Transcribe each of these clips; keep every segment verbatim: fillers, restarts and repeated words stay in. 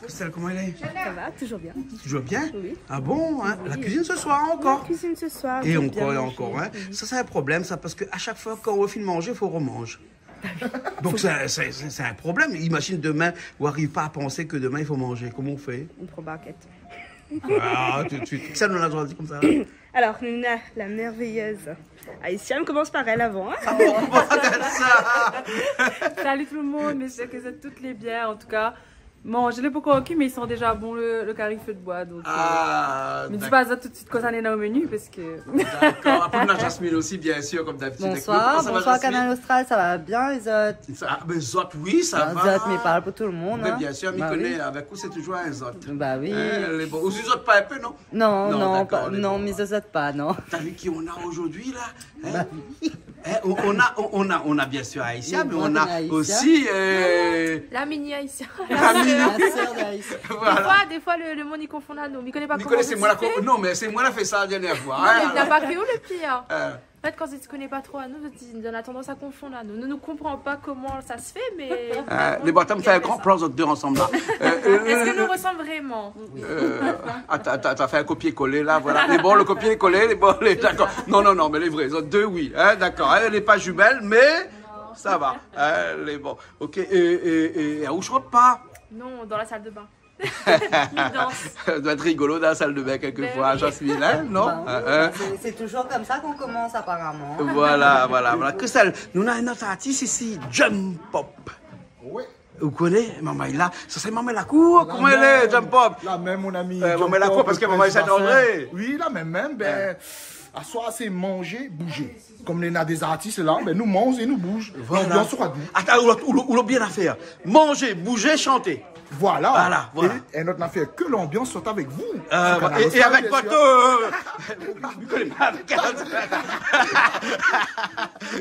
Christelle, koman i lé ? Ça va, toujours bien. Toujours bien ? Oui. Ah bon, hein ? Oui. La cuisine ce soir encore ? La cuisine ce soir, bien sûr. Et encore, et encore, hein ? Oui. Ça, c'est un problème, ça, parce que à chaque fois, quand on finit de manger, il faut remanger. Donc, c'est, c'est, c'est, c'est un problème. Imagine demain, ou ariv pa à penser que demain, il faut manger. Comment on fait ? On prend barquette. Ah, tout de suite. Sa nou la di konmsa la. Alors, nou néna la merveilleuse Aïsia, on commence par elle avant, hein. Ah bon, on commence par ça. Salut tout le monde, j'espère que vous êtes toutes les bien. En tout cas, manzé lé pankor kui, mé i san déza bon le, le kari feu de bois, donk, euh, mi di pa azot tout de suite kosa néna au menu, parce que... D'accord. Apré, nou néna Jasmine aussi, bien sûr, comme d'habitude, avec nous. Bonsoir, bonsoir, Jasmine. Comment ça va, Kanal Austral, ça va bien, et zot ? Ça, ah, ben, zot, oui, ça va. Zot, mi parl pou tout le monde, hein. Mais bien sûr, mi koné, avec vous, c'est toujours un zot. Bah oui. Hein, lé bon. Ou zot pa un peu, non ? Non, non, d'accord, pa, non, mi zot pa, non. T'as vu qui on a aujourd'hui, là ? Hein ? Hein, on, on a, on, on a, on a bien sûr Aïsia, mais on a aussi, euh, la mini Aïsia. La mini. La sœur d'Aïsia. Voilà. Des fois, des fois, le, le monde, i konfon anou. Mi koné pa koman zot i fé. Non, mais c'est moi la con-, non, mais c'est moi la fé sa la dernière fois, hein. Non, mais na pa ke ou le pire. Euh. En fait, kan zot i koné pa tro anou, zot i, zot i done la tandans à confondre anou. Nou, nou konpran pa koman sa se fé, mais... Euh, mais bon, atann, fé un grand plan, zot deux ensemble, là. Est-ce que nous ressemblons vraiment ? Euh, atann, atann, atann, fé un copier-coller, là, voilà. Mais bon, le copier-coller, lé bon, lé, d'accord. Non, non, non, mais lé vré, zot deux, oui, hein, d'accord. Hein, lé pa jumelles, mais ça va. Hein, lé bon. Ok, et, et, et, et ou shant pa ? Non, dans la salle de bain. Mi dans. Ça doit être rigolo dans la salle de bain quelquefois, Jasmine, hein, non ? Ben oui. Hein, hein. C'est, c'est toujours comme ça qu'on commence, apparemment. Voilà, voilà, voilà. Christelle, nou néna in ot artis isi, Jump Pop. Oui. Ou koné, momon la, sa sé momon la kour, koman i lé, Jump Pop ? La mèm, mon ami, euh, Jump Pop, momon la kour, parce que momon i sort d'André. Oui, la mèm, mèm, ben, aswar, sé manzé, bouzé. Konm néna dé zartis la, ben, nou manz é nou bouz. Voilà. L'ambiance sera dou. Atann, ou, ou, ou, ou bien afèr. Manzé, bouzé, shanté. Voilà. Voilà, voilà. É, é nout nafèr, ke l'ambiance soit avec vous. Euh, sur Kanal Austral, bien sûr. Et, et avec votre, euh, mi koné pa, avèk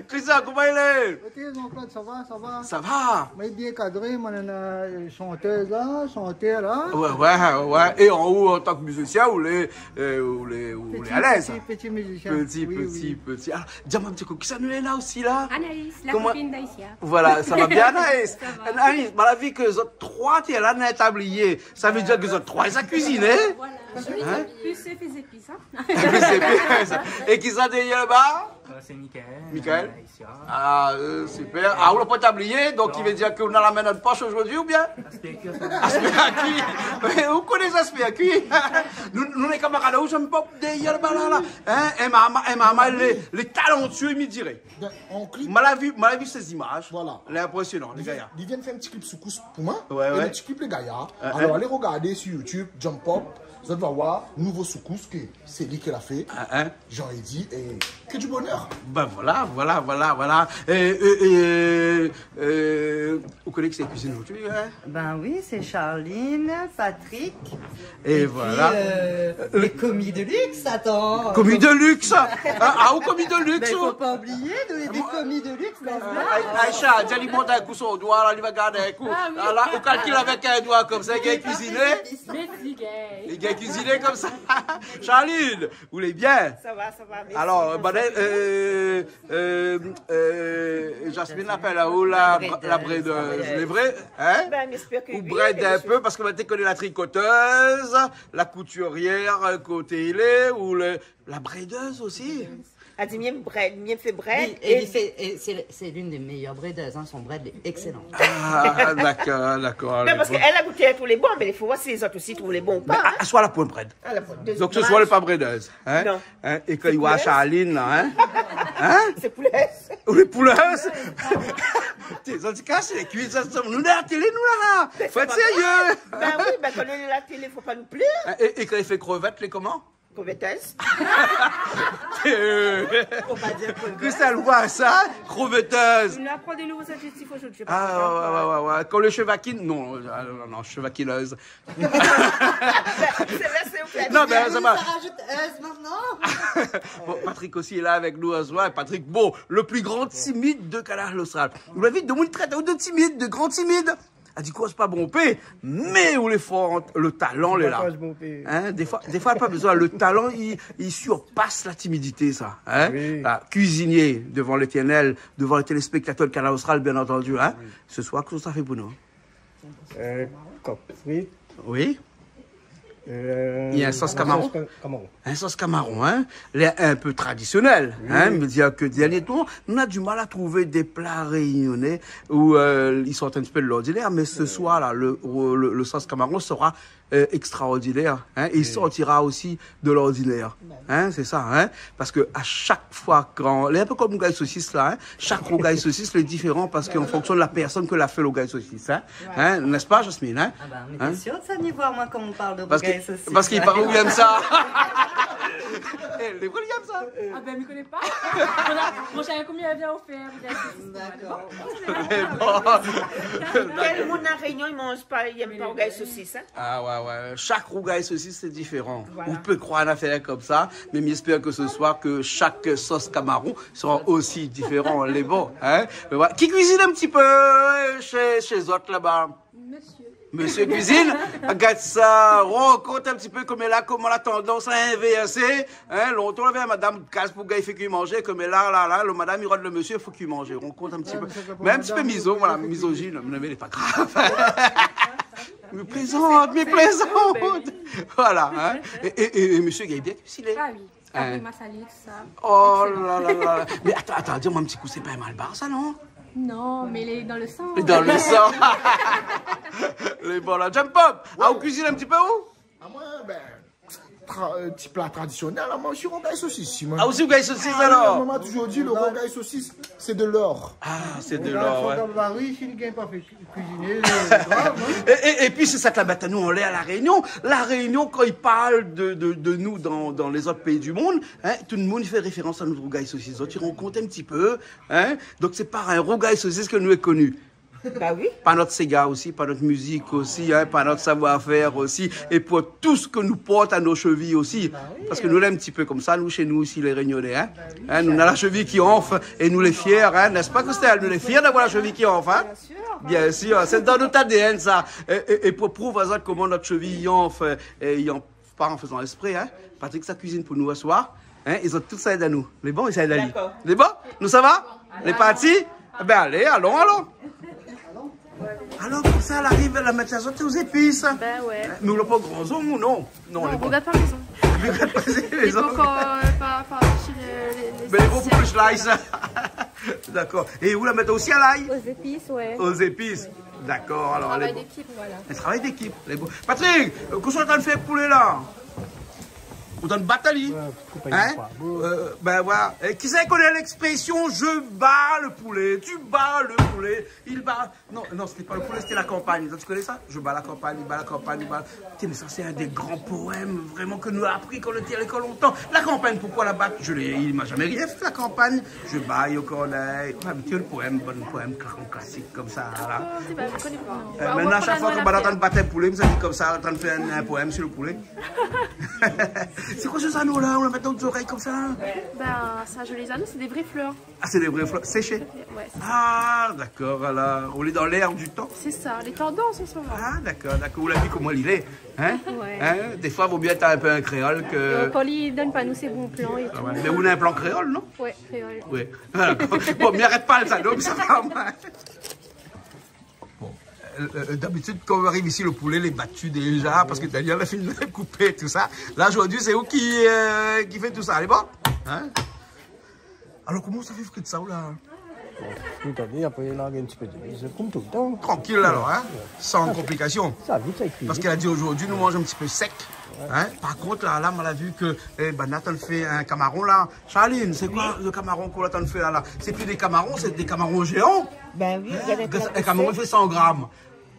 Christian, koman i lé ? Ok, Jean-Claude, ça va, ça va ? Ça va. Mé bien kadré, mon, euh, chanteuse la, chanteur la. Ouais, ouais, ouais. Et en haut, en tant que musicien, ou lé, euh, ou lé, ou lé à l'aise. Petit, petit, petit musicien. Petit, oui, petit, oui. Petit. Ah, di amoin in ti kou, kisa nou néna la osi la ? Anaïs, la copine d'Aïsia. Voilà, ça va bien, Anaïs ? Ça va. Anaïs, ben, la vi ke zot troi té la, néna in tablié. Sa vé dir ke zot troi, sa kuizine, hein ? Voilà. Hein ? Plus chef et épices, hein. Plus chef et épices. É kisa dèrièr laba ? Euh, c'est Michael. Michael ? Anaïs. Ah, euh, super. Ah, ou la pa tablié, donk i vé dir ke ou la la min dan out posh zordi, oubien ? Aspé kui. Aspé kui. Mé ou koné aspé kui. Nou, nou lé kamarad, ou, Jump Pop, dèrièr laba la, la. Hein, é momon, é momon, lé, lé talentueux, mi diré. Ben, an clip. Moin la vi, moin la vi sé zimaz. Voilà. Lé inprésionan, le gayar. Li vien, li vien fé in ti clip soukous pou moin. Ouais, ouais. É le ti clip, le gayar. Hein, hein. Alor, alé rogardé sur YouTube, Jump Pop. Zot va voir, nouvo soukous ke sé li ki la fé. Hein, hein. Jean-Eddy, é que du bonheur. Ben voilà, voilà, voilà, voilà. É, é, é, euh, ou koné kisa i kuizine zordi, hein ? Ben oui, c'est Charline, Patrick, et puis, euh, les commis de luxe, attends. Commis de luxe. Ah, ah, ou commis de luxe, ou ? Ben, faut pas oublier, nous, les commis de luxe, n'est-ce pas ? Aï-, Aïcha, di ali mont in kou son doi la, li va gard in kou. Ah oui. La, la, ou kalkil avèk in doi konmsa, i gingn kuiziné. Merci, gay. I gingn kuiziné konmsa. Charline, ou lé bien ? Ça va, ça va, merci. Alor, ben, euh, euh, euh, Jasmine i apèl aou la, la brédeuse. La brédeuse. Lé vré, hein ? Ben, mi éspèr ke oui, bien sûr. Ou brèd in pé, parske moin té koné la trikotèz, la koutirièr, euh, koté i lé, ou le, la brédeuse osi. Brédeuse. Èl i di, mi èm brèd, mi èm fé brèd. Oui, é li fé, é sé, sé l'une des meilleures brédeuses, hein, son brèd lé excellent. Ah, d'accord, d'accord. Non, parske èl la gouté tout lé bon, mé i fo voir si lézot osi i trouv lé bon ou pa, hein. Mé a, aswar la poin brèd. Ah, la poin, donk, aswar lé pa brédeuse, hein. Non. Hein, é kan i voi Charline la, hein. Hein ? Sé poulèz. Oui, poulèz. Té, sa i kas lé kuis, sa, sa, nou lé a la télé, nou la. Fo èt sérieux. Ben oui, ben kan nou lé a la télé, fo pa nou plèr. Hein, é, é kan i fé krevèt, lé koman ? Krevètèz. Euh, Christelle, ou voi sa, krevètèz. On apprend des nouveaux adjectifs aujourd'hui. Ah, ouais, ouais, ouais, ouais. Kan lé shevakine, non, euh, non, non, shevakineuse. C'est vrai, c'est vrai. Non, mais ça va. Ça rajoute euse maintenant. Bon, Patrick aussi est là avec nous ce soir. Patrick, bon, le plus grand timide de Kanal Austral. Ou la vi, demoun i trèt aou de timide, de grand timide. Li di koz pa bonpé, mé ou lé for, le talan lé la. Hein, défoi, défoi, pa bezoin, le talan, i, i surpas la timidité, sa, hein. Oui. La, kuizinié devan l'Éternel, devan lé téléspèktatèr de Kanal Austral, bien entendu, hein. Oui. Ce soir, kosa ou sa fé pou nou ? Euh, coq frit. Oui. Euh, Il y a une sauce camaron. Sauce ca-, camaron. In sos kamaron, in. Lé in pé tradisionèl, in. Oui. Mé dir ke dernièrman, nou na di mal a trouv dé pla rényoné ou, euh, i sort in ti pé de lordinèr, mé se soir la, le, le, le sos kamaron sera, euh, extraordinèr, in. É i sortira osi de lordinèr, in, sé sa, in. Parske a shak foi kan, lé in pé kom rougay sosis la, in. Shak rougay sosis lé diféran parske an fonksion de la pèrsone ke la fé le rougay sosis, in. Ouais. In, n'est-ce pas, Jasmine, in ? Ah bah, mé bien sûr, sa ni voir, moin, kan ou parl de rougay sosis, parske i paré ou i èm sa. Eh, lé vré, li èm sa. Ah ben, mi koné pa. Voilà, mon shèr, konbien i vien ofèr rougay sosis ? D'accord. Mé bon. Kèl moun La Rényon i manz pa, i èm pa rougay sosis, in ? Ah ouais, ouais. Shak rougay sosis, sé diféran. Voilà. Ou pé kroir in afèr kom sa, mé mi èspèr ke se soir ke shak sos kamaron sera osi diféran, lé bon, in ? Mé voilà. Ki kuizine in ti pé, euh, shé, shé zot laba ? Mésyé. Mésyé kuizine, gard sa, rankont in ti pé koméla, koman la tandans la invèrsé, in ? Lontan, lavé madam kas pou gay fé kui manzé, koméla, la, la, le madam i rod le mésyé, fo kui manzé. Rankont in ti pé. Ah, mé sé pa madam, mé in ti pé mizo, voilà, mizojin, mé lé pa grav. Mi plézant, mi plézant. Voilà, in. É, é, é, é mésyé i gingn bien kuiziné. Ah oui. Kari masalé, tousa. Oh la la la. Excellent. Mé atann, atann, di amoin in ti kou, sé pa in malbar sa, non ? Non, mé lé dan le san. Dan le san. Lé bon la. Jump Pop, ah, ou kuizine in ti pé, ou ? Ah, moin, ben, tra-, euh, ti pla tradisionèl, moin osi, rougay sosis, si, moin. Ah, osi rougay sosis, alor ? Ah oui, momon la touzour di, le rougay sosis, sé de l'or. Ah, sé de l'or, ouais. Rougay sosis, mari, si li gingn pa fé kuiziné, lé grav, in. É, é, épi, sé sa ke la mèt anou anlèr La Rényon. La Rényon, kan i parl de, de, de nou dan, dan lézot péi di monn, in, tout le moun i fé référans a nout rougay sosis. Zot i rankont in ti pé, in. Donk, sé par in rougay sosis ke nou lé koni. Bah oui. Par nout séga osi, par nout mizik osi, in, par nout savoir-fèr osi, é pou tout sak nou port a nout shevi osi. Bah oui. Parske nou lé in ti pé kom sa, nou, shé nou osi, lé Rényoné, in. Bah oui. In, nou na la shevi ki anf é nou lé fièr, in, n'est-ce pas, Christelle ? Nou lé fièr d'avoir la shevi ki anf, in. Bien sûr. Bien sûr, sé dan nout A D N, sa. É, é, é pou prouv azot koman nout shevi i anf, é i anf pa an fézan èksprè, in. Patrick sa kuizine pou nou aswar, in. Zot tout sa èd anou. Lé bon, i sa èd ali. D'accord. Lé bon ? Nou sava ? Lé parti ? Ében, alé, alon, alon. Alor, konmsa, la ariv, la mèt sa, sa, tout zépis. Ben ouais. Mé ou la pa gran zong, ou non ? Non, ou gard pa lézong. Ou gard pa lézong. Lé pa ankor, euh, pa, pa, lé, lé, lé... Mé lé bon pou plis lay, sa. Dakor. É ou la mèt osi a lay ? Aux épices, ouais. Aux épices. Dakor, alor, lé bon. Travay d'ékip, voilà. In travay d'ékip, lé bon. Patrick, euh, kosa ou antrinn fé pou poulé la ? Ou antrinn bat ali ? Ouais, koup ali. In ? Euh, ben voilà. É kisa i koné lèksprésyon « Je bats le poulet, tu bats le poulet, il bat », non, non, sété pa le poulé, sété la kanpagn. Ou koné sa ? « Je bats la campagne, il bat la campagne, il bat », té, mé sa, sé inn dé gran poèm vréman ke nou la apri kan nou lété a lékol lontan. La kanpagn, poukoué la bat ? Je l'ai, i la zamé rien fé, la kanpagn. Je bats aux corneilles. Ou la abitié le poèm, bon poèm, gran klasik konmsa la. Ah, sé pa, mi koné pa, non. Euh, mintnan, shak foi ke nou antrinn bat in poulé, mi sa di konmsa, antrinn fé in, in poèm sur le poulet. Sé koi sa, sa, nou la, ou la mèt dan zorèy konmsa ? Ben, sa, je les annonce, c'est des vraies fleurs. Ah, sé dé vré flèr séshé ? Ouais, c'est ça. Ah, dakor, alor. On est dans l'air du temps. C'est ça, les tendances en ce moment. Ah, dakor, dakor. Ou la vi koman li lé, in ? Ouais. In ? Défoi, vo myé èt in pé in kréol ke... É ankor, li donn pa nou sé bon plan é tout. Ah ouais. Mé ou na in plan kréol, non ? Ouais, kréol. Ouais. Voilà. Bon, mi arèt pa sa, donk sa va, moin. Bon, euh, euh, d'abitid, kan ou ariv isi, le poulé lé bati déza, parske Daniel la fine koupé tout sa. La, zordi, sé ou ki, euh, ki fé tout sa, lé bon ? In ? Alor, koman ou sa fé frit sa, ou la ? Bon, frit ali, apré, la, in ti pé de, sé kom toultan. Trankil, alor, in ? Ouais. San konplikasyon. Sa, vit, sa i kui. Parske la di, zordi, nou manz in ti pé sèk. Ouais. In ? Par kont, la, la, moin la vi ke, eh, banna la fé in kamaron, la. Charline, sé koi le kamaron ke ou la antrinn fé la, la ? Sé pi dé kamaron, sé dé kamaron zéan. Ben oui, in ? Gard, in kamaron i fé san gram.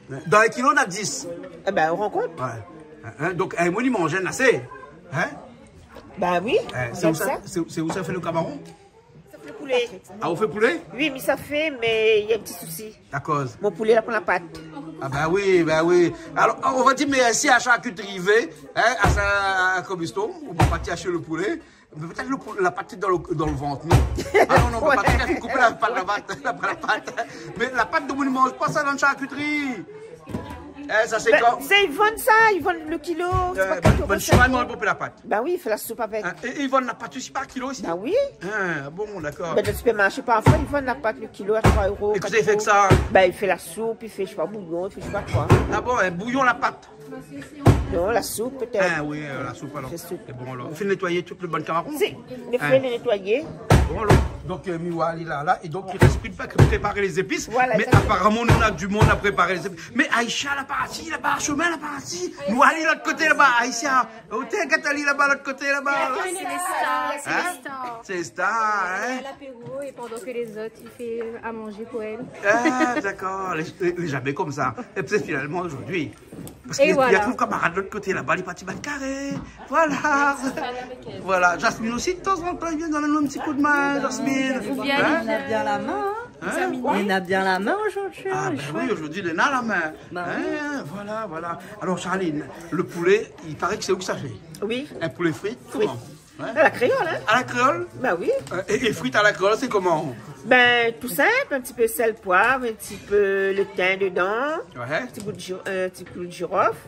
Dan in kilo, na dis. Ében, ou rann kont ? Ouais. In, in, donk, in moun i manz in asé. In ? Ben oui, sé ou sa, sé, sé ou sa fé le kamaron ? Sa fé le poulé. Ah, ou fé poulé ? Oui, mi sa fé, mé néna in ti sousi. Akoz ? Mon poulé la pran la pat. Ah ben oui, ben oui. Alor, on va dire merci à Charcuterie V, in, à sa, à Cobuston, ou pa pati ashté le poulé. Mé pétèt le pou-, la pat dan le, dan le vant, non ? Ah non, non, pa, pétèt fo koup la pat, la pat, la pat, la pat. Mé la pat, nou manz pa sa dan la sharkitri. Eh, sa sé... Ben, kan sé, i vann sa, i vann le kilo, sé... Eh, pa ben, kilo, ben, sa. Souvin, i manz bonpé la pat. Ben oui, i fé la soup avèk. Hein, é, é i vann la pat osi par kilo isi ? Ben oui. Ah bon, dakor. Ben, dan le supermarché, parfoi, i vann la pat le kilo a troi éro, kat éro. É kosa i fé avèk sa ? Ben, i fé la soup, i fé, mi koné pa, bouyon, i fé, mi koné pa koi. Ah bon, in bouyon la pat ? Non, la soup, pétèt. Ah oui, euh, la soup, alor. La soup. Sé bon, alor. Ou fine nétoiy tout le bann kamaron ? Si, mi fine nétoiy. Hein ? Bon, alor. Donk, euh, mi oi ali la, la, é donk, i rès plis ke prépar lé zépis. Voilà, exactement. Mé aparaman, nou na du moun a prépar lé zépis. Mé Aïcha la parti, laba, shomin la parti. Mi oi ali lot koté laba, Aïcha. Ou té gèt ali laba, lot koté laba. Sé lé star. Hein ? Sé lé star, hein ? L'apéro, et pendant que les autres, il fait à manger pour elle. Ah, dakor. Lé, lé, lé zamé konmsa. É pi finalman, zordi, parske li la trouv kamarad lot koté laba, li la parti bat karé. Voilà. Voilà. Jasmine osi, de tan zan tan, i vien donn anou in ti koudmin, Jasmine. Hein ? Ou vien, euh, examiner. Hein ? Ou na bien la min, hein ? Hein ? Oui. Ou na bien la min zordi, hein. Ah ben oui, zordi, li na la min. Ben oui. Hein, voilà, voilà. Alor, Charline, le poulé, i paré ke sé ou ke sa fé ? Oui. In poulé frit, koman ? Frit. Ouais. À la créole, hein ? À la créole ? Bah oui. Euh, et, et frites à la créole, c'est comment ? Ben, tout simple, un petit peu sel, poivre, un petit peu le thym dedans, ouais, un petit bout de gir-, un petit clou de girofle.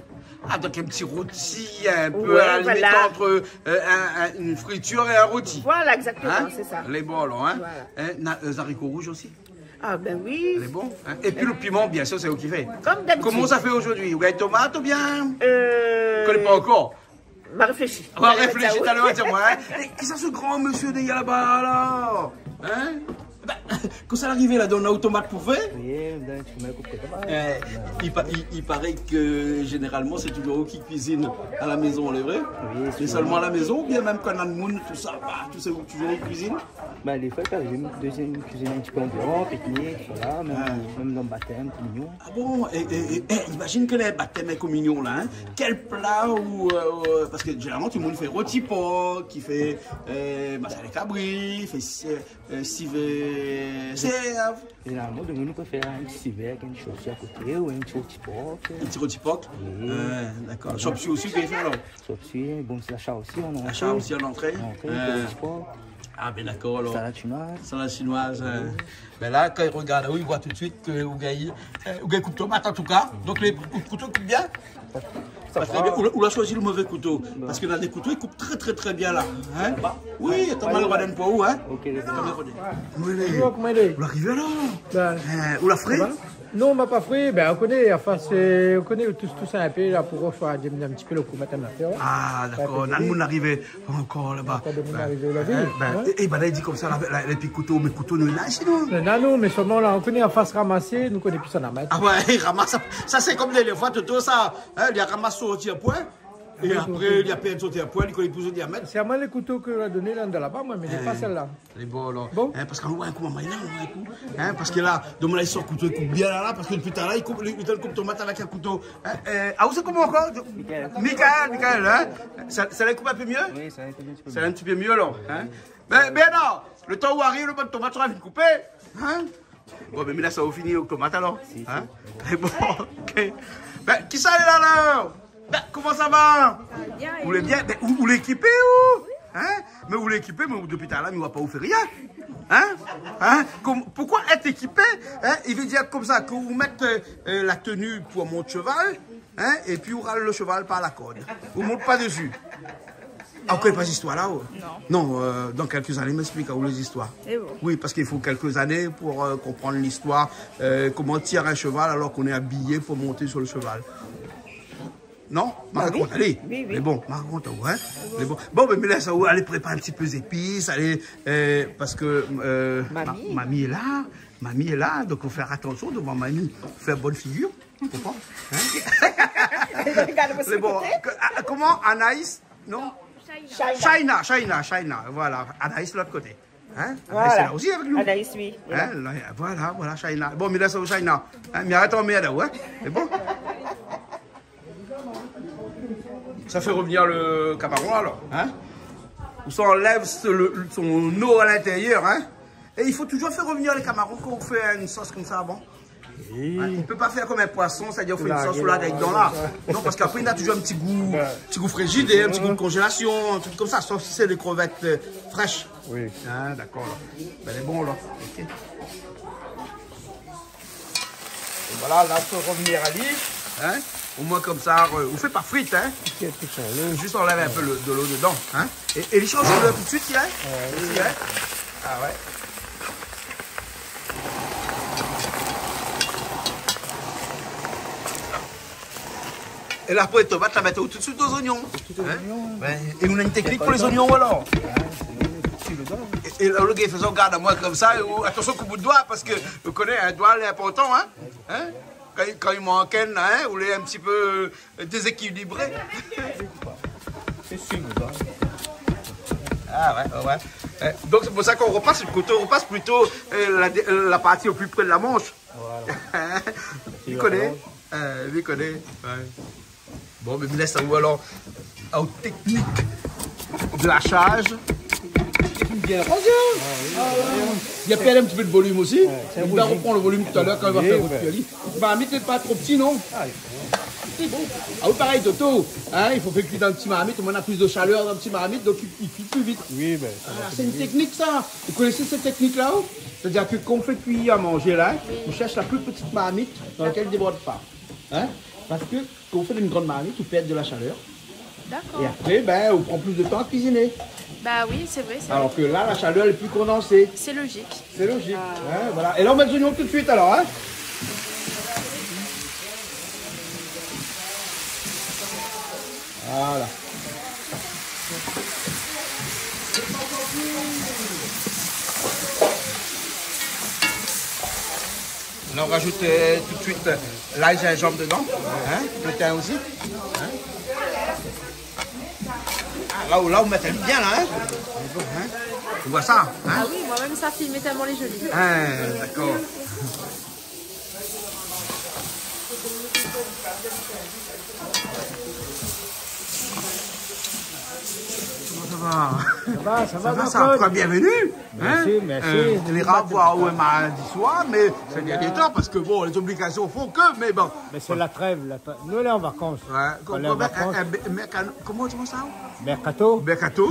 Ah, donc un petit rôti, un peu à la limite, voilà, entre, euh, un, un, une friture et un rôti. Voilà, exactement, c'est ça. Hein ? Lé bon, alor, hein ? Voilà. Hein, na, euh, zariko rouz osi ? Ah, ben oui. Lé bon, hein ? Et puis le piment, bien sûr, c'est vous qui faites. Comme d'habitude. Comment ça fait aujourd'hui ? Ou gingn tomat oubien ? Euh, ou koné pa ankor ? Ma réfléshi. Ma réfléshi talèr, tiens, moi, hein. É kisa se gran mésyé dèrièr laba la ? Hein ? Ben, kosa la arivé la, donn aou tomat pou fé ? Oui, ben, tu m'as coupé la main. Eh, i pa-, i, i paré ke zénéralman sé toujour ou ki kuizine a la maison, lé vré ? Oui, sé vré. Mé solman a la maison, oubien mèm kan na moun, tousa, bah, tousa, ou toujour ou kuizine ? Ben, défoi, kan mèm, dézyèm kuizine in ti pé an déor, piknik, voilà, mèm, mèm dan batèm, kominyon. Ah bon ? É, é, é, é, imazine ke lé batèm é kominyon la, hein. Kèl pla ou, euh, euh, parske zénéralman tout le moun i fé roti por, i fé, euh, masalé kabri, i fé, euh, sivé sèrv. Zénéralman, demoun i préfèr in ti sivé avèk in ti shop suey a koté ou in ti roti por. In ti roti por ? Oui. Euh, dakor. Shop suey osi, ou fé alor ? Shop suey, bon, sé la shar osi, an antré. La shar osi an antré ? An antré, roti por. Ah ben dakor, alor. Salad chinoise. Salad chinoise, hein. Ben la, kan i rogard, oui, i voi tout de suite ke ou gingn, euh, ou gingn koup tomat, an tou ka. Donk, lé kout-, kouto i koup bien. Sa va. Parske ou la, ou la shoizi le mové kouto. Bon. Parske na dé kouto i koup trè, trè, trè bien la. Hein ? Oui, atann, ma rod in pou ou, hein. Ok, lé bon. Atann, ma rod in. Koman i lé ? Bonjour, koman i lé ? Ou la arivé alor ? Ben, euh, ou la fré ? Sa va ? Non, ma pa fré. Ben, ou koné, anfin, sé, ou koné, tout, tout sa in pé la pou roshwa, di in ti pé le kou, mèt an afèr, ouais. Ah, dakor. Ouais, na moun la arivé. Ankor laba. Ankor demoun arivé la vi, hein ? É, é, ben la, i di konmsa, la, la, lé pi kouto, mé kouto, nou, la, sinon. Non, non, mé solman la, ou koné, an fas ramasé, nou koné pi sa na mèt. Ah ouais, i ramas. Sa, sé konm dèrnié foi, Toto, sa. Hein, li la ramas son ti poin. É apré, li la pèrd son ti poin, li koné pi son diamèt. Sé amoin le kouto ke la doné la, dan laba, moin, mé lé pa sèl-la. Lé bon, alor. Bon. Hein, parske nou oi koman i lé, nou oi kou. Hein, parske la, demoun la, i sort kouto, i koup bien la, la, parske dopi talèr la, i koup, li, li koup tomat avèk in kouto. Hein, euh, ah, ou sé koman ankor ? Michael. Michael, Michael, hein ? Sa, sa la i koup in pé myé ? Oui, sa la i koup in ti pé myé. Sa la in ti pé myé, alor, hein ? Ben, Bernard, le tan ou ariv, le bann tomat sra fine koupé, hein ? Bon, ben, mi lès aou fini avèk tomat, alor. Si, si. Hein ? Bon, ok. Ben, kisa lé la, la ? Ben, koman sa va ? Sa va bien, é ou ? Ou lé bien ? Ben, ou, ou lé ékipé, ou ? Hein ? Mé ou lé ékipé, mé ou, dopi talèr la, mi oi pa ou fé rien. Hein ? Hein ? Kom-, pourquoi être équipé ? Hein ? I vé dir konmsa ke ou mèt, euh, euh, la tenue pou mont shoval, hein, é pi ou ral le shoval par la kord. Ou mont pa desi. Ah, ou koné pa zistoir la, ou ? Non. Non, euh, dans quelques années, m'explique aou lé zistoir. É bon. Oui, parske i fo kèlk zané pou, euh, konprann listoir, euh, koman tir in shoval alor k'ou lé abiyé pou mont su le shoval. Non ? Ba oui. Ma rakont, alé. Oui, oui. Mé bon, ma rakont aou, hein. Bon. Mé bon. Bon, ben, mi lès aou alé prépar in ti pé zépis, alé, euh, parske, euh, ma-, mami lé la. Mami lé la, donk fo fé atansion dovan mami. Fé bone figir, konpran ? Hein ? Regard amoin. Mé bon, koté. Ke, ah, koman, Anaïs ? Non ? Shaina. Shaina, Shaina, Shaina, voilà. Anaïs, lot koté. Hein ? Voilà. Anaïs lé la osi avèk nou. Anaïs, oui, lé la. Hein ? La, voilà, voilà, Shaina. Bon, mi lès aou, Shaina. Hein ? Mi arèt anmèrd aou, hein ? Lé bon ? Sa fé revnir le kamaron, alor, hein ? Ou sa anlèv se, le, son o a l'intérieur, hein ? É i fo toujour fé revnir le kamaron kan ou fé in sos konmsa avan. Oui. Hein, ou pé pa fé konm in poison, sétadir ou fé in sos, ou larg ali dan la. Non, parske apré, na toujour in ti gou, ti gou frizidèr, in ti gou de konjélasion, in truk konmsa, sof si sé dé krevèt, euh, frèsh. Oui. Ah, dakor, la. Ben, lé bon, la. Ok. É voilà, la, fé revnir ali. Hein ? Au moins comme ça, euh, on fait pas frite, hein ? Zis anlèv in pé le, de lo dedan, hein ? É, é li sanz koulèr tout de suite, hein ? Ouais. Osi, hein ? Ah ouais. É la, pou lé tomat, la mèt tout de suite o zoignon. Tout de suite o zoignon, hein. Ouais. É ou na in teknik pou lé zoignon, alor ? Ah, sé, sé dedan. É, é la, lo gars i fé sa, gard amoin konmsa, é ou, atansion, koup out doi, parske ou koné, in doi, lé inportan, hein ? Hein ? Kan, kan i mank inn, hein, ou lé in ti pé, euh, dézékilibré. Sé sir, hein. Ah ouais, ouais, ouais. Euh, donk sé pou sa k'ou ropas, koté ou ropas plito, euh, la, la parti lo pli pré de la mansh. Voilà. Li koné. Euh, li koné. Ouais. Bon, mé mi lès aou alor, aou teknik de lashaz. Bien ranzé, hein. Ah oui, oui. Li la pèrd in ti pé de volim osi. Ouais, sé in volim. Li va reprann lo volim talèr kan li va fé rot ali. Marmit lé pa tro pti, non ? Ah, lé bon. Sé bon. Ah oui, parèy, Toto. Hein, i fo fé kui dan in ti marmit. Omoin na plis de shalèr dan in ti marmit, donk i, i kui pli vit. Oui, ben, sa va pli vit. Ah, sé in teknik, sa. Ou koné sèt teknik-la, ou ? Sétadir ke kan ou fé kui in manzé la, ou shèrsh la pli ti marmit dan lakèl i débord pa. Hein ? Parske kan ou fé dan in gran marmit, ou pèrd de la shalèr. Dakor. É apré, ben, ou pran plis de tan a kuiziné. Bah oui, sé vré, sé vré. Alor ke la, la shalèr lé pli kondansé. Sé lozik. Sé lozik. Ah. Hein, voilà. É la, ou mèt zoignon tout de suite, alor, hein ? Voilà. La, ou rajout, euh, tout de suite, euh, lay, zinzanm dedan, hein, lo tin osi, hein. Ah, la ou, la ou mèt ali bien la, hein. Bon, hein. Ou voi sa, hein. Ah oui, moin mèm sa filmé tèlman lé zoli. Hein, dakor. Koman sa va ? Sa va, sa va, Jean-Claude. Sa va, sa va, bienvenue. Mèrsi, mèrsi. Euh, lé rar voir aou in mardi soir, mé sé dernié tan, parske bon, lé zobligasion fé ke, mé bon. Mé sé la trèv, la trèv. Nou lé an vakans. Ouais, kom, kom, vakans. Euh, euh, mèrka-, koman i di sa ? Mercato. Mercato.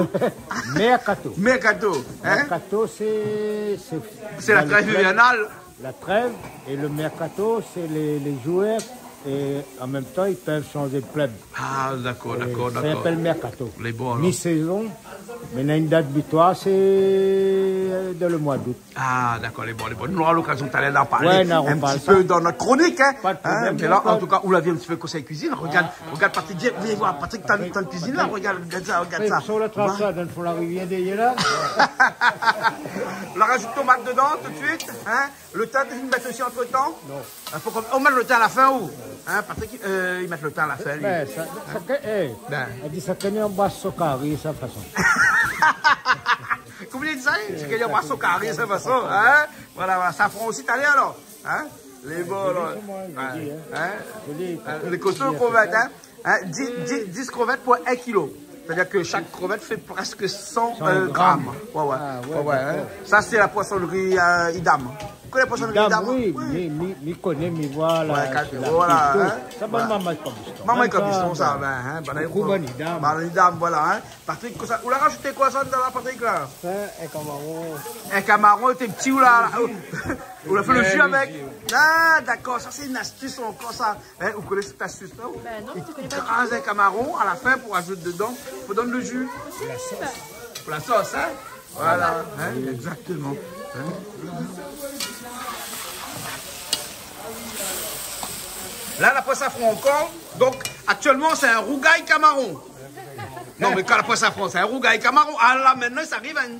Mercato. Mercato, hein ? Mercato, sé, sé la trèv ivèrnal. La trèv é le mercato, sé lé, lé zouèr, é an mèm tan i pé shanzé de klub. Ah, dakor, dakor, dakor. Sa i apèl mercato. Lé bon, alor. Mi-sézon, mé na in dat bitoir, sé, euh, dan le moi d'août. Ah, dakor, lé bon, lé bon. Nou nora lokazion talèr d'an parlé in ti pé dan nout kronik, hein. Pa de problèm. Hein, mé la, an tou ka, ou la vi in ti pé konsèy kuizine. Regard, regard Patrick, vien, vien voir Patrick, tan, tan kuizine la. Regard, regard sa, regard sa. Sort la trap sa, dan le fon la rivièr dèrièr la. La rajout tomat dedan tout de suite, hein. Le tin, ou mèt osi antretan ? Non. Ah, fo k'ou, ou mèt le tin a la fin, ou ? Hein, Patrick, euh, i mèt le tin a la fin, li. Ben, sa, sa ke, eh, ben, i di sa ke ni anba son kari, sa fason. Koman i di sa ? Sa ke ni anba son kari, sa fason, hein ? Voilà, voilà. Safran osi, talèr, alor. Hein ? Lé bon, alor. Zoli, hein ? Hein ? Zoli, euh, lé kosto, bien, krevèt, hein ? Hein, dis, dis, dis krevèt pou in kilo. Sétadir ke shak krevèt i fé prèsk san, euh, gram. San gram. Ouais, ouais. Ah, ouais, ouais, hein. Dakor. Sa, sé la poisonnerie, euh, Idam. Ou koné la poisonnerie Idam ? Idam, oui. Oui. Mi, mi, mi koné, mi voi la, ouais, la, voilà, tout. Hein. Sa, bann marmay Kabistan. Marmay Kabistan, sa, ben, hein, bann Idam, voilà, hein. Patrick, kosa, ou la rajout koi sa dedan la, Patrick, la ? Sa, in kamaron. In kamaron, té pti, ou la, ou la fé le ji avèk. Le ji, ouais. Ah, dakor, sa, sé in astis ankor, sa. Hein, ou koné sèt astis-la, ou ? Ben non, mi koné pa ditou. I kraz in kamaron a la fin pou rajout dedan, pou donn le ji. Possible. Pou la sos. Pou la sos, hein ? Voilà, hein, exactement. Hein ? La, la poin safran ankor. Donk, aktièlman, sé in rougay kamaron. Non, mé kan la poin safran, sé in rougay kamaron. Ah, la, mintnan, sa ariv a in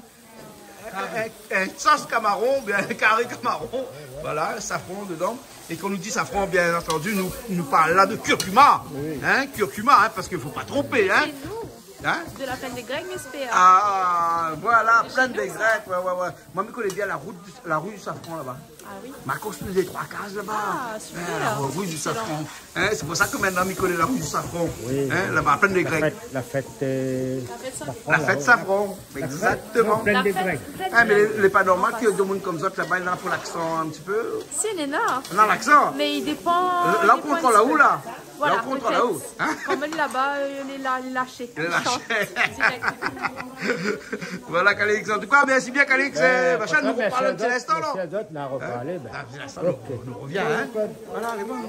In, in, in sos kamaron, oubien in kari kamaron. Voilà, safran dedan. É kan nou di safran, bien antandi, nou, nou parl la de kurkuma. Oui. Hein, kurkuma, hein, parske fo pa tronpé, hein. Sé nou. Hein ? De la Plaine des Grecs, S P A. Ah, voilà, Plaine des Grecs, ouais, ouais, ouais. Moin, mi koné bien la rout, la rue du Safran laba. Ah oui. Ma konstrui dé troi kaz laba. Ah, super. Hein, la rue du Safran. Excellent. Hein, sé pou sa ke mintnan, mi koné la rue du Safran. Oui, oui. Hein, laba, Plaine des Grecs. La fèt, la fèt, euh, la fèt Safran. La fèt Safran, exactement. La fèt, non, Plaine des Grecs. La fèt, fèt. Ah, mé lé, lé pa normal ke domoun konm zot laba, néna pa laksan in ti pé ? Si, néna. Non, laksan. Mé i dépan, la, la i dépan in ti pé. Ou kontr la ou, la ? Voilà, pétèt. La ou kontr la ou, hein ? Kan mèm laba, euh, lé la, lé lash. Lé lash. I shant dirèk. Voilà, Calix. An tou ka, mèrsi bien, Calix. Euh, machin, nou reparl in ti linstan, la. Mèrsi a zot, nou reparl, ben. Ah, in ti linstan, nou, nou revien, hein. Ok. Voilà, lé bon.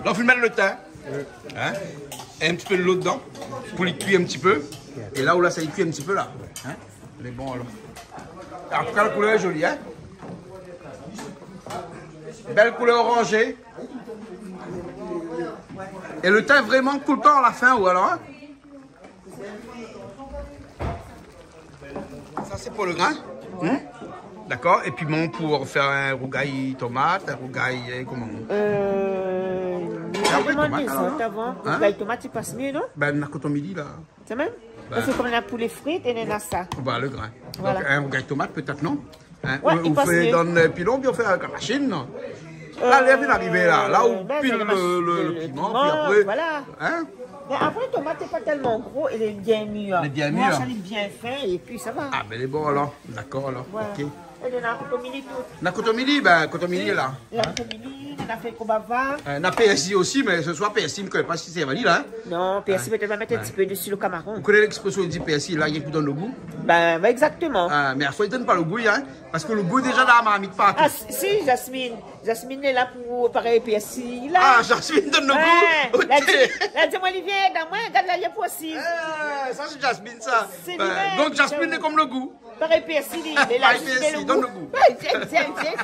La, ou fine mèt lo tin, in, é in ti pé dolo dedan pou li kui in ti pé. É la, ou lès ali kui in ti pé la, in. Lé bon, alor. An tou ka, la koulèr lé zoli, in. Bèl koulèr oranzé. É lo tin vréman koul pa a la fin, ou alor, in. Sa sé pou lo grin. Hmm ? Dakor. É piman pou fé in rougay tomat, in rougay, eu, koman ? Eu, mi la domann dé zot avan. Rougay tomat, i pas myé, non ? Bin, na koton mili la. Sé mèm ? Parske konm na poulé frit é na sa. Voilà, lo grin. Voilà. Donk, in rougay tomat, pétèt, non ? In, ouais, ou, i pas myé. Ou fé dann, eu, pilon, oubien ou fé avèk la mashine, non ? La, lèr vien arivé la. La, ou pil lo, lo, lo piman, pi apré, voilà. In ? Mé apré, tomat lé pa tèlman gro, lé bien mir. Lé bien mir. Mwin, sa lé bien fin, épi sa va. A bin, lé bon alor. Dakor alor. Voilà. Ok. É na koton mili tout. Na koton mili, bin, koton mili la. Na koton mili, na fèy konbava. Eu, na pèrsi osi, mé se soir, pèrsi, mi koné pa si sé vali la, in. Non, pèrsi, pétèt va mèt in ti pé dési lo kamaron. Ou koné léksprésyon i di pèrsi la, i fo donn lo gou. Bin, bin, égzaktoman. A, mé afwa i donn pa lo gou, in, parske lo gou lé déza dann la marmit partou. A, si, si, Jasmine. Jasmine lé la pou parèy pèrsi la. A, Jasmine i donn lo gou. Ouais. Ok. La di, la di amwin, Olivier, dan mwin, gard la, li lé pou osi. A, sa sé Jasmine sa. Sé li mèm. Donk Jasmine lé konm lo gou. Parèy pèrsi, li, li la zis mèt lo gou. Parèy pèrsi, donn lo gou. Ay, tiens, tiens, tiens.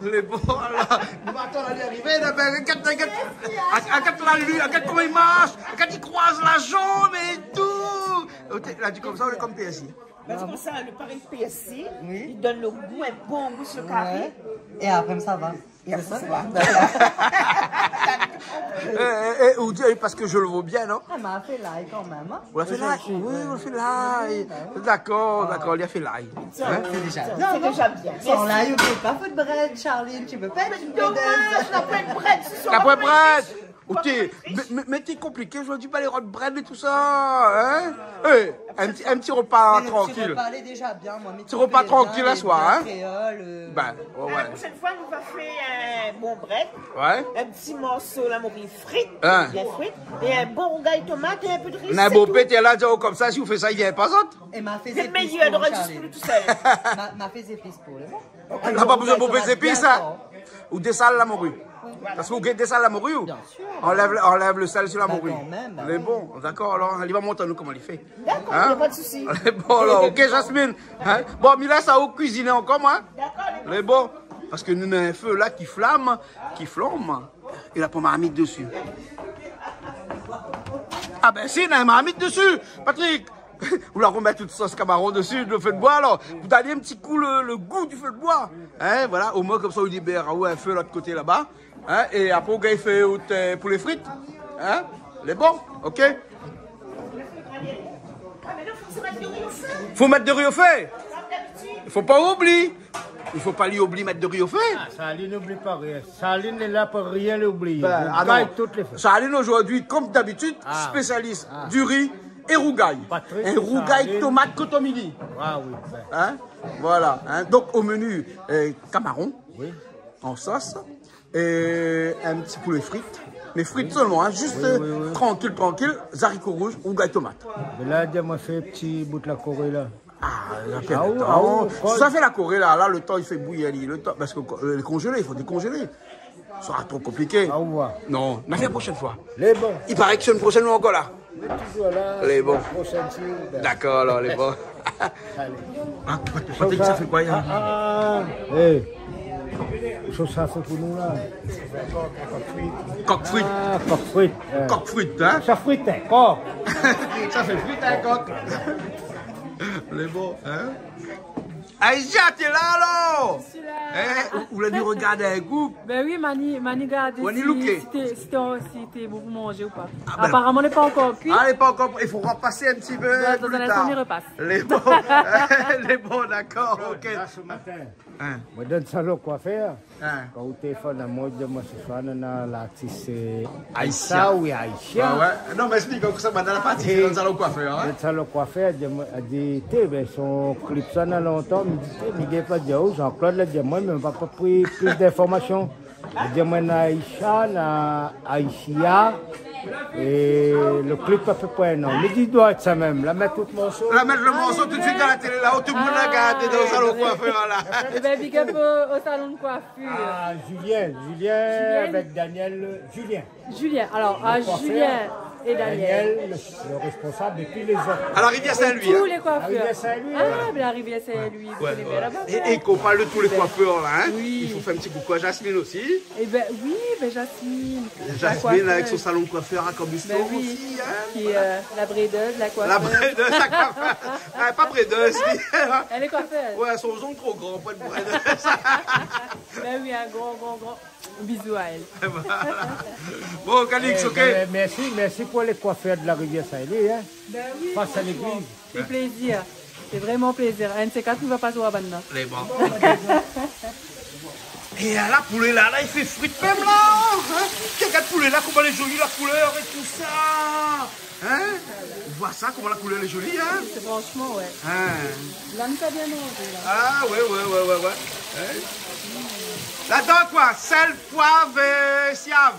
Lé bon la. Bon, atann, la, li arivé la, bin, gèt, gèt. Gèt la, li, gèt koman i marsh, gèt, i kroiz la zanm é tou. Ok, la di konmsa, ou lé konm pèrsi. Parske konmsa, lo parèy pèrsi, oui, li donn lo gou, in bon gou si lo kari. Ouais. É apré, sa va. É apré, sa va. Dakor. É, é, é, ou di, parske mi lo vo bien, non ? A, ma fé lay kanmèm, in. Ou la fé lay ? Oui, ou la fé lay. Oui, bin oui. Dakor, dakor, li la fé lay. In ? Sé déza bien, non ? Sé déza bien. San lay, ou pé pa fé de brèd, Charline, ou pé pa fé de brèd. Mé domaz, na pa de brèd se soir. Na pa de brèd. Ok, mé, mé, mé té konpliké zordi, pa lé rod brèd é tousa, in ? É, in ti, in ti ropa trankil. Mé lo ti ropa lé déza bien, mwin, mé ti ropa trankil la swar, in ? Kréol, eu. Bin, ouais, ouais. La proshèn fwa, nou va fé in bon brèd. Ouais. In ti morso la mori frit, bien frit, é in bon rougay tomat é in pé de ri, sé tou. Na bonpé té la di aou konmsa, si ou fé sa, i vien pa zot. É ma fé zépis pou Charline. Sé lo méyèr, nou nora zis pou nou tousèl. Ma, ma fé zépis pou li. Na pa bezoin bonpé zépis, in. Ou désal la mori. Parske ou désal la mori, ou ? Bien sûr. Anlèv, anlèv lo sèl si la mori. Ba, kanmèm, ba oui. Lé bon, dakor, alor, li va montr anou koman li fé. Dakor, na pa de sousi. Lé bon, alor, ok, Jasmine. In ? Bon, mi lès aou kuiziné ankor, mwin. Dakor, lé bon. Lé bon. Parske nou na in fé la ki flam, ki flanm. É la pa marmit dési. A bin si, na in marmit dési, Patrick. Ou la romèt out sos kamaron dési, lo fé de boi, alor. Pou done in ti kou lo, lo gou di fé de boi. In, voilà, omwin konmsa, ou libèr, ou in fé lot koté laba. In, é apré, ou gingn fé out, eu, poulé frit. In ? Lé bon, ok. Fo mèt de ri o fé. Fo pa oubli. I fo pa li oubli mèt de ri o fé. A, Charline i oubli pa rien. Charline lé la pou rien li oubli. Bin, a non. Li gingn tout lé fé. Charline, zordi, konm dabitid, spésialis di ri é rougay. Patrick, in rougay tomat koton mili. A oui, bin. In ? Voilà, in. Donk, o meni, eu, kamaron, oui, an sos, é in ti poulé frit. Mé frit solman, in, zis, oui, oui, trankil, trankil, zariko rouz, rougay tomat. Mé la, di amwin, fé ti bout la koré la. A, la pèrd lo tan. Si sa fé la koré la, la, lo tan i fé bouyir ali, lo tan, parske, eu, lé konzélé, i fo dékonzélé. Sra tro konpliké. A, ou voi. Non, na fé la proshèn fwa. Lé bon. I paré ke semèn proshèn nou lé ankor la. Mé touzour la, lé bon. Semèn proshèn, si ou vé. Dakor, alor, lé bon. Alé. A, Patrick, sa fé koi, in ? A, a, é. Sos sa fé pou nou la. Kok frit. A, kok frit. É. Kok frit, in ? Sa frit, in, kok. Sa fé frit, in, kok. Lé bon, in ? Aïcha, té la alor ? Mi lé la. In, ou, ou la di regard in kou. Bin oui, mani, mani gard si, si té, si té, si té bon pou manzé ou pa. A bin. Aparaman, lé pa ankor kui. A, lé pa ankor kui. I fo repasé in ti pé pli tar. Dann, dann in instan, i repas. Lé bon. Lé bon, dakor, ok. La, se matin, in, mwin donn sa lo koifèr. In. Kan ou téléfone amwin, di amwin se soir, nana lartis, eu, Aïcha. Aïcha, oui, Aïcha. A ouais. Non, mé esplik anou kosa, madam la parti, é donn sa lo koifèr, in. Donn sa lo koifèr, di amwin, la di, té, bin, son klip sa, na lontan, mi di, té, mi gingn pa di aou, Jean-Claude la di amwin, mé mwin la pa pri plis d'informasion. La di amwin, na Aïcha, na Aïcha, É le clip a pé pré in an. Mi di doi èt sa mèm. La mèt tout morso. La mèt le morso tout suit dan la télé la, tout le moun la gard dan le salon de coiffure la. Eh ben, big up au, au salon de coiffure. Ah, Julien, Julien, Julien. Avec Daniel, euh, Julien. Julien, alors, le coiffeur, Julien et Daniel. Daniel, le, le responsable de tous les autres. À la Rivière Saint-Louis, hein. Et tous les coiffeurs. La Rivière Saint-Louis, voilà. Ah, ben, la Rivière Saint-Louis, vous connaissez bien là-bas. Et, et qu'on parle de tous les coiffeurs, là, hein. Oui. Il faut faire un petit coucou à Jasmine aussi. Eh ben, oui, ben, Jasmine. Jasmine, avec son salon de coiffeur à Cambuston aussi, hein. Ben oui, qui est, euh, la braideuse, la coiffeuse. La braideuse, la coiffeuse. Ah, pas braideuse, si. Elle est coiffeuse. Ouais, son ongle trop grand, pas de braideuse. Ben oui, un grand, grand, grand bisou à elle. Voilà. Bon, Calix, eh, ok. Ben, merci, merci pour les coiffeurs de la Rivière Saint-Louis, hein. Ben oui, franchement. Face à l'église. Fait plaisir. Fait vraiment plaisir. Un de ces quatre, nou va pasé o Havane la. Lé bon. É la, poulé la, la, i fé frit mèm la, hein. Gard poulé la, koman lé zoli, la koulèr é tout sa. Hein ? Ou voi sa, koman la koulèr lé zoli, hein ? C'est franchement, ouais. Hein ? Là, nou sa bien manzé, là. Ah, ouais, ouais, ouais, ouais, ouais. Hein ? Ladan, koi ? Sèl, poiv, euh, siav.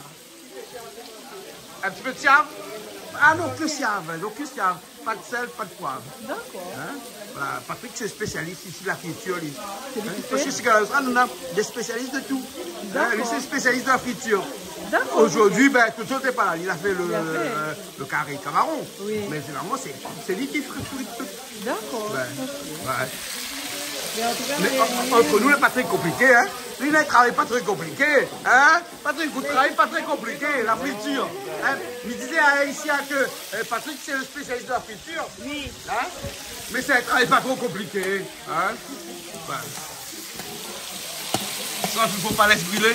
Un petit peu de siav ? Ah non, que siav, donc que siav. Pas de sel, pas de poivre. D'accord. Hein ? Voilà, Patrick, c'est spécialiste ici de la friture, lui. C'est lui qui fait ? Parce que c'est comme ça, on a des spécialistes de tout. Hein ? Lui, c'est spécialiste de la friture. D'accord. Aujourd'hui, ben, Toto n'était pas là, il a fait le, il a fait le, le carré camaron. Oui. Mais généralement, c'est, c'est lui qui frit tout. D'accord. Ben, ouais. Mais en tout cas, mais en-, entre nous, lé pa tré konpliké, hein. Li, li travay pa tré konpliké, hein. Patrick, vous travaillez pas très compliqué, la friture. Hein ? Mi di a Aïssia ke, euh, Patrick, c'est le spécialiste de la friture. Oui. Hein ? Mais c'est un travail pas trop compliqué. Hein ? Ben. Sa, i fo pa lès brilé.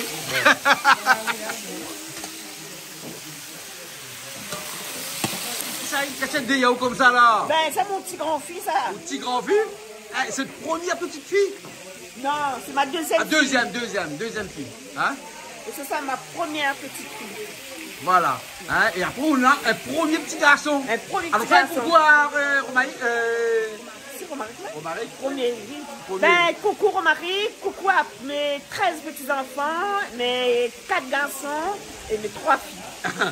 Sa, i kashèt dèyèr aou konmsa la. Ben, c'est mon petit grand-fils, ça. Out ti granfi ? Eh, sé out promié ti fi ? Non, c'est ma deuxième fille. Ah, deuxième, deuxième, deuxième fille. Hein ? Et c'est ça ma première petite fille. Voilà. Hein ? Et après, on a un premier petit garçon. Un premier petit garçon. Alors, fais un coucou à, euh, Romaric, euh, c'est Romaric, non ? Romaric. Premier, oui. Premier. Ben, coucou Romaric, coucou à mes treize petits-enfants, mes quatre garçons et mes trois filles.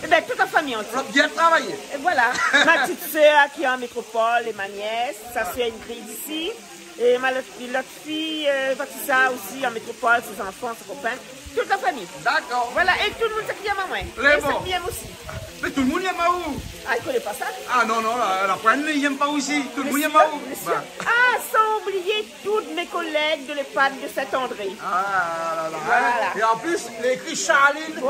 Eh ben, toute la famille entière. On a bien travaillé. Et voilà. Ma petite sœur qui est en métropole et ma nièce, sa sœur Ingrid ici. Et ma, l'autre, l'autre fille, euh, Patricia aussi en métropole, ses enfants, ses copains, toute la famille. D'accord. Voilà, et tout le monde sait qui aime à moi. Et bon. Sait qui aime aussi. Mais tout le monde aime à vous. Ah, il connaît pas ça ? Ah non, non, la, la poigne, il aime pas aussi. Tout le monde aime à vous. Bien sûr, bien sûr. Bah. Ah, sans oublier toutes mes collègues de l'EHPAD de Saint-André. Ah là là. Voilà. Hein ? Et en plus, il a écrit Charline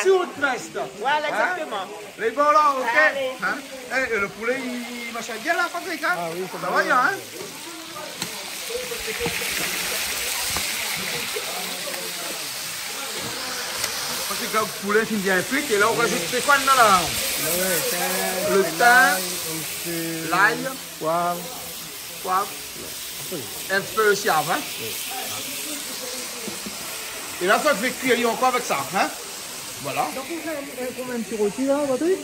sur votre veste. Voilà. Voilà, exactement. Hein ? Les bons là, ok. Allez. Hein ? Eh, le poulet, il, il marche bien là, Patrick, hein ? Ah oui, ça va bien, hein ? Patrick, là, le poulet, il vient cuit, et là, on rajoute, c'est quoi dedans, là ? Le thym, l'ail, poivre. Poiv. In ti pé siav, in. Oui. É la, sa i fé kui ankor avèk sa, in. Voilà. Donk, ou fé in, in, konm in ti roti, la, Patrick ?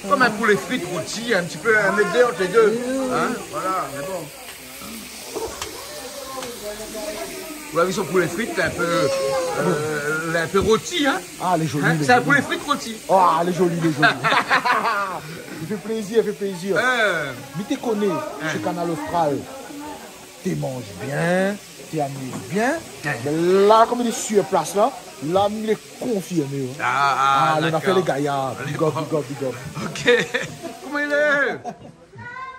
Konm in poulé frit roti, in ti pé in mèt dé ant lé dé. Oui, oui, oui. In, voilà, mé bon. Ou la vi son poulé frit, lé in pé, euh, lé in pé roti, in. Ah, lé zoli, in, lé zoli. Sé in poulé frit roti. Ah, lé zoli, lé zoli. I fé plézir, i fé plézir. Euh. Mi té koné, shé Kanal Austral, té manz bien, té amiz bien. Ouais. Mé la, konm li lé sir plas la, la, li lé konfirmé, in. Ah, ah, dakor. Lé gayar. Big up, big up, big up. Ok. Koman i lé ?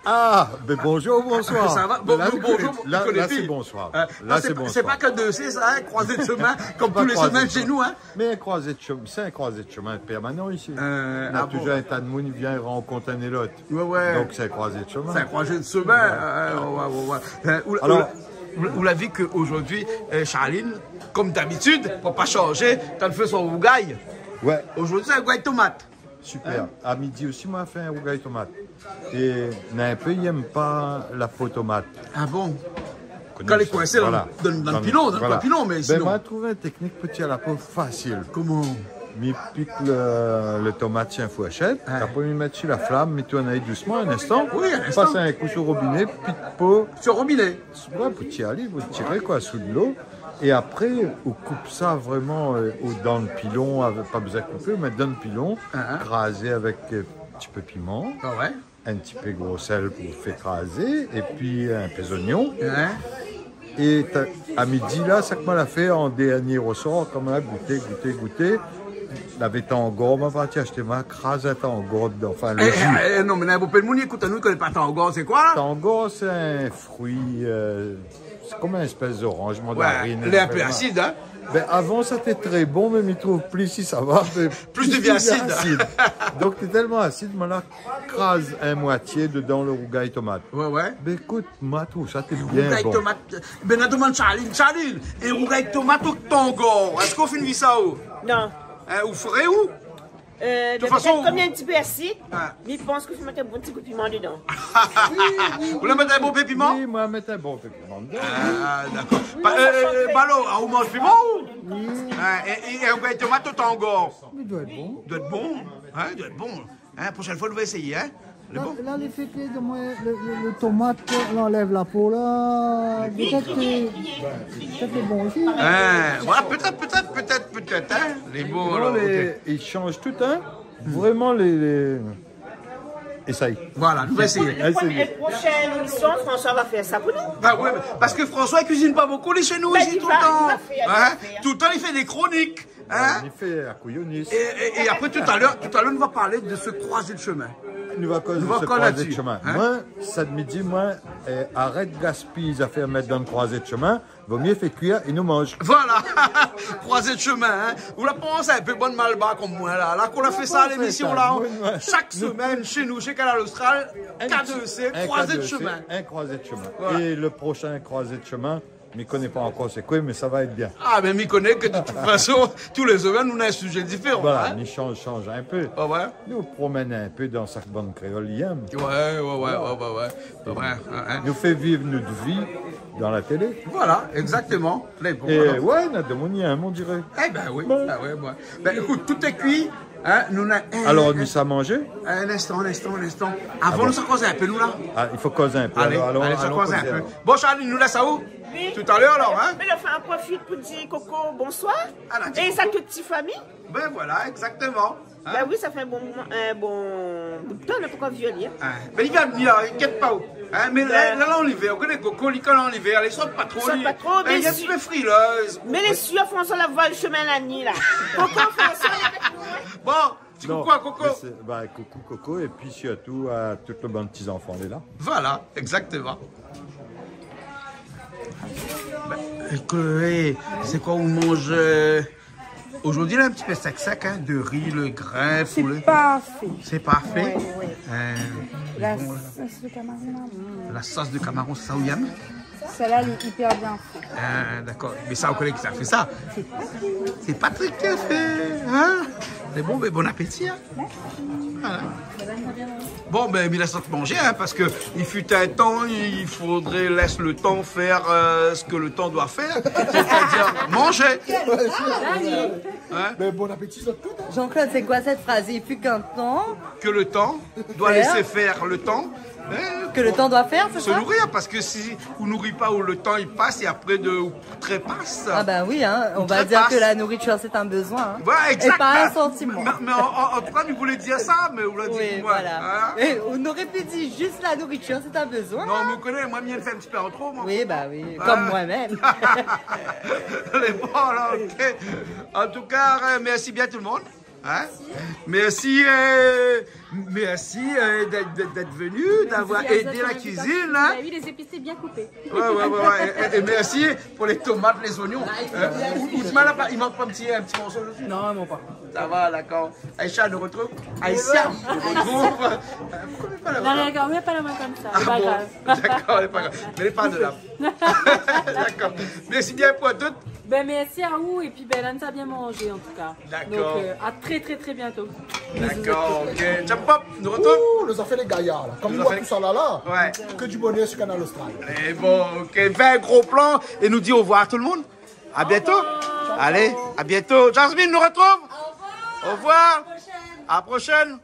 Ah, ben bonjour, bonsoir. Sa va ? Bon, la, bonjour, la, sé bonsoir. Euh, la, sé pa, sé pa ke dé, sé sa, in, kroizé de shemin, konm tout lé shemin shé nou, in. Mé in kroizé de shemin, sé in kroizé de shemin pèrmanan isi. Euh, ah bon ? Na toujour in ta de moun i vien rankont inn é lot. Ouais, ouais. Donk, sé in kroizé de shemin. Sé in kroizé de shemin, ouais, ouais, ouais. Euh, ou, ou la vi ke zordi, euh, Charline, konm dabitid, pou pa shanjé, la fé son rougay. Ouais. Zordi, sé in rougay tomat. Super. In ? A midi osi, moin la fé in rougay tomat. É na in pé i èm pa la po tomat. Ah bon ? Kan lé kwinsé, voilà, dann, dann pilon, dann pilon, mé sinon. Ben, moin la trouv in téknik pou tir la po fasil. Koman ? Mi pik le, le tomat si in fourshèt, apré mi mèt si la flam, mi tourn ali dousman in instan. Oui, in instan. Pas in kou sou robiné, pik po. Sou robiné ? Ouais, pou tir ali, pou tiré, koi, sou dolo. É apré, ou koup sa vréman, euh, ou dan pilon, avèk, pa bezoin koupé, mé dan pilon, ah, ah, krazé avèk, euh, in ti pé piman, ah ouais, in ti pé gro sèl pou fé krazé, épi in pé zoignon. Ouais. É ta-, a midi la, sak moin la fé an dernié rosor, kan moin la gouté, gouté, gouté, lavé tangor, moin la parti ashté, moin la kraz in tangor dedan, anfin, le ji. Eh, eh, eh, non, mé na bonpé d'moun i ékout anou, i koné pa tangor, sé koi ? Tangor, sé in frui, euh, sé konm in éspès zoranj, ouais, mandarine, lé in pé asid, hein ? Ben, avan, sa té tré bon, mé mi trouv plis i sava, mé plis i vien asid. Donk, té tèlman asid, moin la kraz in moitié dedan le rougay tomat. Ouais, ouais. Ben, ékout, moin la trouv sa té bien bon. Rougay tomat. Ben, nou demann Charline. Charline, é rougay tomat o tangor, èske ou la fine vi sa, ou ? Non. Hein, ou fré, ou ? Euh, de tout fason, pétèt konm li lé in ti pé asid, ah, mi pans ke fo mèt in bon ti kou piman dedan. Oui, oui, oui. Ou la mèt in bon pé piman ? Oui, moin la mèt in bon pé piman dedan. Ah, dakor. Oui, pa, sa euh, shanj. Balo, ah, ou manz piman, ou ? Oui. Ah, é, é, é rougay tomat o tangor ? Mé i doi èt bon. I doi èt bon, hein, i doi èt bon. Hein, proshèn foi, nou va éséyé, hein. Lé bon ? La, la, le fé ke de moin, le, le, le tomat, la anlèv la po, la, pétèt ke, pétèt lé bon osi. Hein, voilà, pétèt, pétèt, pétèt, pétèt, hein. Lé bon, alor, lé, OK. I shanj tout, hein. Vréman, lé, lé, éséy. Voilà, nou va éséyé. Éséy. É proshèn émision, François va fé sa pou nou. Bah ouais, parske François i kuizine pa bonpé, li lé shé nou isi toultan. Li va, li va fé, li va fé. Hein ? Toultan, li fé dé kronik. Hein ? Li fé la kouyonis. É, é, é apré, talèr, talèr, nou va parl de se kroizé de shemin. Nou va koz de se kroizé de shemin. Nou va koz la dsi, hein ? Moin, sèt midi, moin, euh, arèt gaspiy zafèr mèt dan kroizé de shemin. Vo myé fé kuir é nou manz. Voilà. Kroizé de shemin, hein. Ou la pans in pé bann malbar konm moin, la. La, kan nou la fé sa, lémision, la, shak semèn, shé nou, shé Kanal Austral, in kroizé de shemin. Voilà. É le proshin kroizé de shemin, mi koné pa ankor sé koi, mé sa va èt bien. Ah, mé mi koné ke de tout fason, tou lé semèn, nou na in sizé diféran, hein. Voilà, nou shanj, shanj in pé. Ah ouais. Nou promèn in pé dan sak bann kréol i èm. Ouais, ouais, ouais. Nou fé viv nout vi dan la télé. Voilà, exactement. Lé bon, alor. É ouais, na demoun i èm, on diré. Eh ben oui, ah ouais, ouais. Ben, ékout, tout lé kui. Hein, nou na in, alor, in, nou sa manzé ? In instan, in instan, in instan. Avan, nou sa koz in pé, nou, la. Ah, i fo koz in pé. Alé, alon, alé, sa koz in pé. Bon, Charline, nou lès aou ? Oui. Tout à l'heure, alor, hein ? Mé anfin, profit pou dir Coco bonsoir. Ah, la, é sa, tout ti fami. Ben voilà, exactement. Hein ? Ben oui, sa fé in bon moman, in bon bout de tan, la, pankor vi ali, hein. Hein. Mé li va vnir, la, inkièt pa ou. Hein, mé la, la, la, an ivèr, ou koné Coco, li, kan an ivèr, li sort pa tro, li sort pa tro, hein, mé li lé in ti pé frilèz. Mé lé sir, François la voi le shemin la ni, la. Coco, François, lé avèk nou, hein. Bon, ti koukou a Coco. Non, mé sé, bah, koukou Coco, épi sirtou a tout le bann ti zanfan lé la. Voilà, exactement. Bah, ékout, é, sé koi ou manz, euh, zordi, la, in ti pé sèk-sèk, hein, de ri, le grin, poulé. Sé parfé. Sé parfé. Ouais, ouais. Euh, la sas de kamaron, la, mm. La sas de kamaron, sa ou i èm ? Sèt-la, lé ipèr bien fé. Ah, dakor. Mé sa, ou koné kisa la fé sa ? Sé Patrick. Sé Patrick ki la fé, hein ? Mé bon, mé bon apéti, hein ? Mèrsi. Voilà. Bon, ben, mi lès azot manzé, hein, parske il fut un temps, il faudrait laisser le temps faire, euh, ce que le temps doit faire, c'est-à-dire manger. Hein ? Mé bon apéti, zot tout, hein. Jean-Claude, c'est quoi cette phrase ? Il fut un temps. Que le temps doit laisser faire le temps. Hein ? Que le temps doit faire, c'est ça ? Se nourrir, parce que si ou nouri pa, ou le tan i pas, é apré de, ou trépas. Ah ben oui, hein, on va dire que la nourriture, c'est un besoin, hein, et pas un sentiment. Ou trépas. Voilà, exact. Mé, mé an, an, an tou ka, mi voulé dir sa, mé ou la di, ouais, voilà. Hein ? Et on aurait pu dire juste la nourriture, c'est un besoin, hein. Non, mé ou koné, moin, mi fé in ti pé an tro, moin. Oui, bah oui, comme moi-même. Lé bon, alor, OK. En tout cas, euh, merci bien tout le monde. Hein ? Merci, euh, merci, euh, d'être, d'être, d'être venu, d'avoir aidé la cuisine, hein. Merci à toi, Jean-Claude. Bah oui, les épices étaient bien coupées. Ouais, ouais, ouais, ouais. Et, et, et merci pour les tomates, les oignons. Euh, ou, ou, ou, i mank pa, i mank pa in ti, in ti morso dedan ? Non, i mank pa. Ça va, d'accord. Aïcha, nou retrouv. Aïcha, nou retrouv. Euh, pourquoi on met pas la main là ? Non, non, on met pas la main comme ça, c'est pas grave. Ah bon ? D'accord, c'est pas grave. Mais les pas de là. D'accord. Merci bien pour tout. Ben, merci à vous, et puis, ben, la, nou la bien manzé, en tout cas. D'accord. Donc, euh, à très, très, très bientôt. D'accord, OK. Tchap pop, nou retrouv. Ouh, lé zafèr lé gayar, la. Kom nou voi tout sa la, la. Ouais. Que du bonheur sur Kanal Austral. Et bon, OK. Fé in gro plan é nou di au revoir tout le monde. À bientôt. Au revoir. Allez, à bientôt. Jasmine, nou retrouv. Au revoir. Au revoir. À la prochaine. À la prochaine.